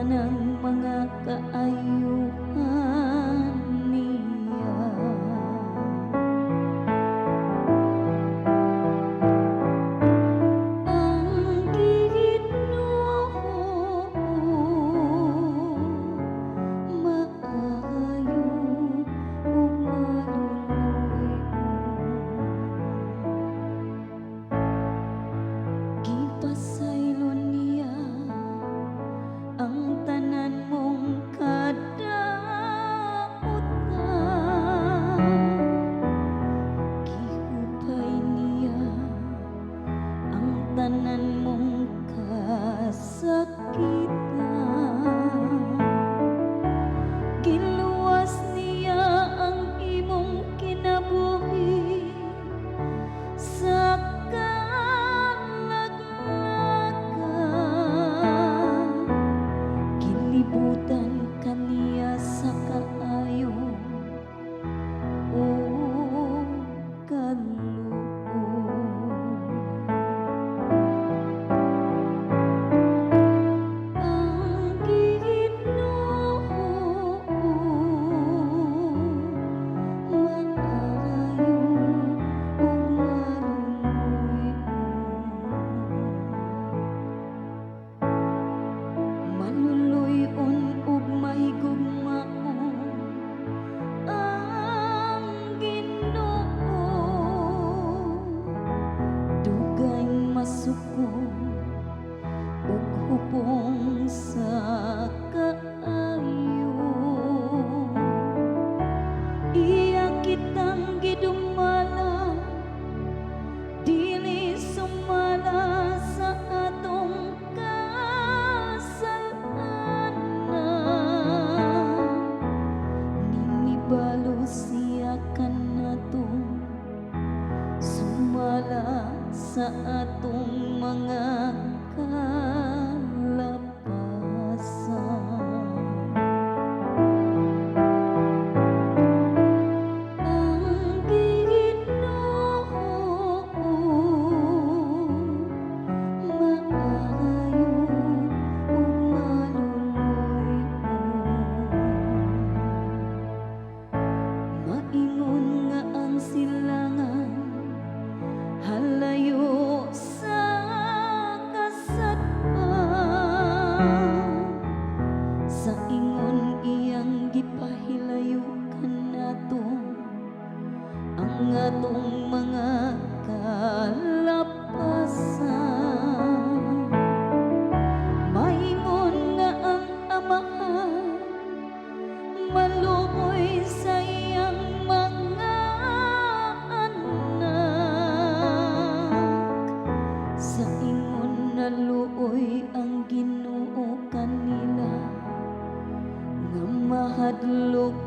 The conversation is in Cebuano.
tanang mga kaayuhan niya. Ang Ginoo maayo ug maluluy-on. Gipasaylo niya ang tanan mong kadautan. Gihupay niya ang tanan mong kasakitan. Giluwas niya ang imong kinabuhi sa kalaglagan. Gilibutan ka niya sa kaayo ug kaluoy. Ang Ginoo maayo ug maluluy-on. Maluluy-on ug mahigugmaon ang Ginoo. Dugay masuko ug hupong sa kaayo. Iya kitang gidumala dili sumala sa atong kasalanan. Nimibalo siya kanato sumala sa atong mga kalapasan. Ang Ginoo maayo ug maluluy-on. Maingon nga ang silangan halayo sa kasadpan. Sa ingon iyang gipahilayo kanato ang atong mga kalapasan. Maingon nga ang Amahan maluoy sa iyang mga anak. Sa ingon naluoy ang Ginoo kanila nga mahadlok.